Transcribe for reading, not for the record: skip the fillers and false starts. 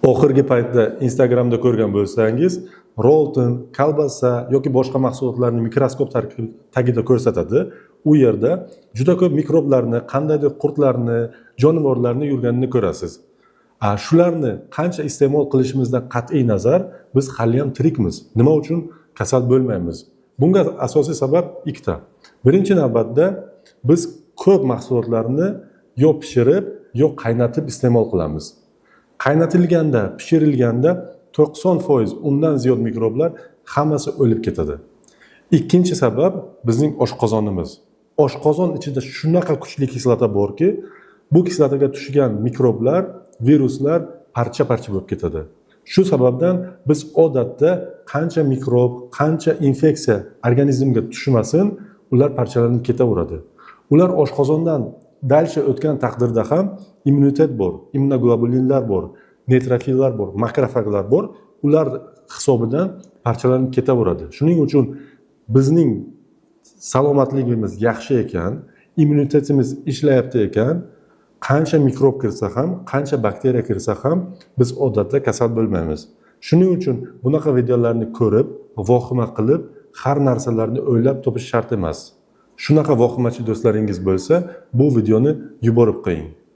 Oxirgi paytda Instagramda ko'rgan bo'lsangiz, rolton, kolbasa yoki boshqa mahsulotlarni mikroskop tagida ko'rsatadi. U yerda juda ko'p mikroblarni, qandaydir qurtlarni, jonivorlarni yurganini ko'rasiz. Shularni qancha iste'mol qilishimizdan qat'iy nazar, biz haliyam tirikmiz. Nima uchun kasal bo'lmaymiz? Bunga asosiy sabab ikkita. Birinchi navbatda biz ko'p mahsulotlarni yo pishirib, yo qaynatib iste'mol qilamiz. Qaynatilganda, pishirilganda 90%, undan ziyod mikroblar hammasi o'lib ketadi. Ikkinchi sabab bizning oshqozonimiz. Oshqozon ichida shunaqa kuchli kislota borki, bu kislotaga tushgan mikroblar, viruslar parcha parcha bo'lib ketadi. Shu sababdan biz odatda qancha mikrob, qancha infeksiya organizmga tushmasin, ular parchalanib ketaveradi. Ular oshqozondan дальше o'tgan taqdirda ham immunitet bor, immunoglobulinlar bor, neytrofillar bor, makrofaglar bor, ular hisobidan parchalanib ketaveradi. Shuning uchun bizning salomatligimiz yaxshi ekan, immunitetimiz ishlayapti ekan, qancha mikrob kirsa ham, qancha bakteriya kirsa ham, biz odatda kasal bo'lmaymiz. Shuning uchun bunaqa videolarni ko'rib, vohima qilib, har narsalarni o'ylab topish shart emas. Shunaqa vohimachi do'stlaringiz bo'lsa, bu videoni yuborib qo'ying.